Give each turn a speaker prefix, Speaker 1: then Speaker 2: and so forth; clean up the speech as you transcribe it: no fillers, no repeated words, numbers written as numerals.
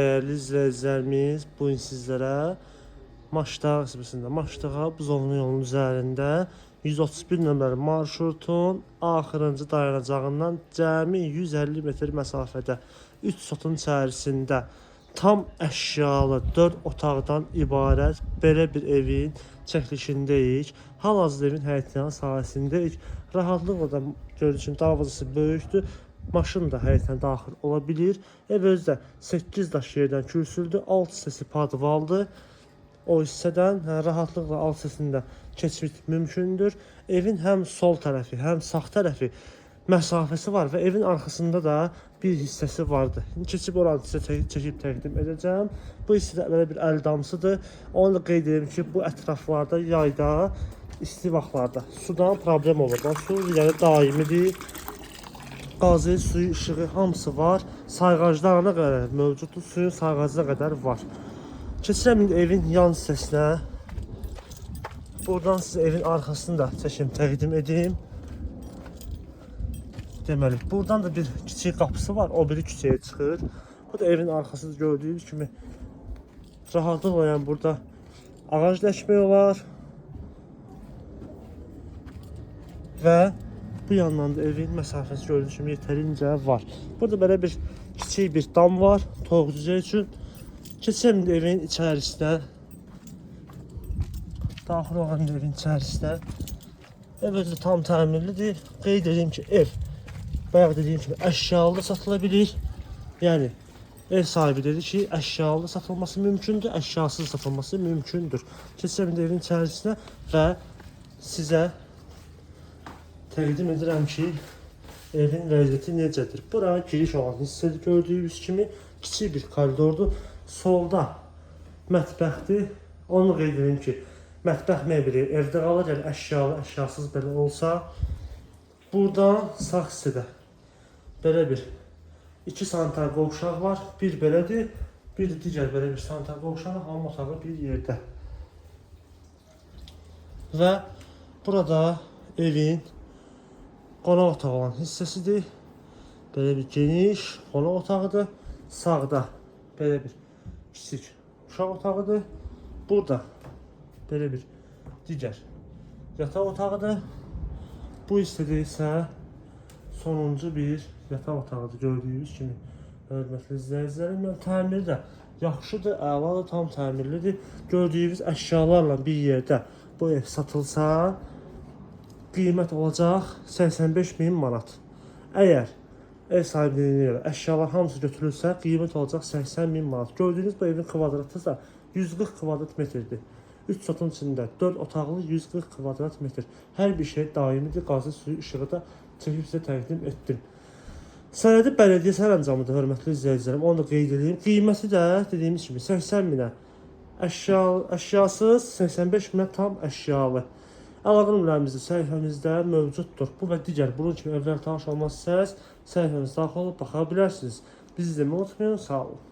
Speaker 1: Dəyərli izləyicilərimiz, bu gün sizlərə Maşdağ qəsəbəsində, Maşdağa Buzovlu yolunun üzərində 131 nömrəli marşrutun axırıncı dayanacağından cəmi 150 metr məsafədə 3 sotun içərisində tam əşyalı 4 otaqdan ibarət belə bir evin çəkilişindəyik. Hal-hazırda evin həyətyanı sahəsindəyik. Rahatlıqla da gördüyünüz kimi darvazası böyükdür. Maşın da həyətinə daxil ola bilir. Ev özü də 8 daş yerdən kürsüldür. Alt hissəsi podvaldır. O hissədən rahatlıqla alt hissəsində keçid mümkündür. Evin həm sol tərəfi, həm sağ tərəfi məsafəsi var və evin arxasında da bir hissəsi vardı. İndi keçib oranı sizə çəkib təqdim edəcəm. Bu hissədə belə bir əl damsıdır. Onu da qeyd edim ki, bu ətraflarda yayda isti vaxtlarda sudan problem olur. Yəni, su yəni daimidir. Qazı, suyu, işığı hamısı var. Sayğaclarına qədər mövcuddur. Suyun sayğacına qədər var. Keçirəm indi evin yan hissəsinə. Buradan sizə evin arxasını da çəkim təqdim edim. Deməli, buradan da bir kiçik qapısı var. O biri küçəyə çıxır. Bu da evin arxası gördüyünüz kimi rahatlıqla yəni burada ağac dəkmək olar. Və bu yandan da evin məsafəsi gördüyünüz kimi yetərincə var. Burada belə bir kiçik bir dam var toyuq cücə üçün. Keçək indi evin içərisinə. Daxil olan evin içərisinə. Ev özü tam təmirlidir. Qeyd edim ki, ev bayaq dediyim kimi əşyalı da satıla bilir. Yəni ev sahibi dedi ki, əşyalı satılması mümkündür, əşyasız satılması mümkündür. Keçək indi evin içərisinə və sizə təqdim edirəm ki, evin vəziyyəti necədir. Bura giriş olan hissədir gördüyünüz kimi kiçik bir koridordur. Solda mətbəxdir. Onu qeyd edim ki, mətbəx mebeli evdə qalır, yəni əşyalı, əşyasız belə olsa. Buradan sağ hissədə belə bir iki sanitar qovşaq var. Bir belədir, bir də digər belə bir sanitar qovşağı, hamam otağı bir yerdə. Və burada evin qonaq otağı olan hissəsidir. Belə bir geniş qonaq otağıdır. Sağda belə bir kiçik uşaq otağıdır. Burada belə bir digər yataq otağıdır. Bu hissədə isə sonuncu bir yataq otağıdır gördüyünüz kimi. Hörmətli izləyicilərim, yəni təmiri də yaxşıdır, əladır, tam təmirlidir. Gördüyünüz əşyalarla bir yerdə bu ev satılsa qiymət olacaq 85 min manat. Əgər ev sahibinin görə əşyalar hamısı götürülsə, qiymət olacaq 80 min manat. Gördüyünüz bu evin kvadratı da 140 kvadrat metrdir. 3 sotun içində 4 otaqlı 140 kvadrat metr. Hər bir şey daimidir. Qazı, suyu, işığı da çəkib sizə təqdim etdim. Sənədi bələdiyyə sərəncamıdır, hörmətli izləyicilərim. Onu da qeyd edeyim. Qiyməti də dediyimiz kimi 80 minə əşyasız, 85 minə tam əşyalı. Əlaqə nömrəmiz də səhifəmizdə mövcuddur. Bu və digər bunun kimi evlərlə tanış olmaq istəsəniz, səhifəmizə daxil olub baxa bilərsiniz. Bizi izləməyi unutmayın. Sağ olun.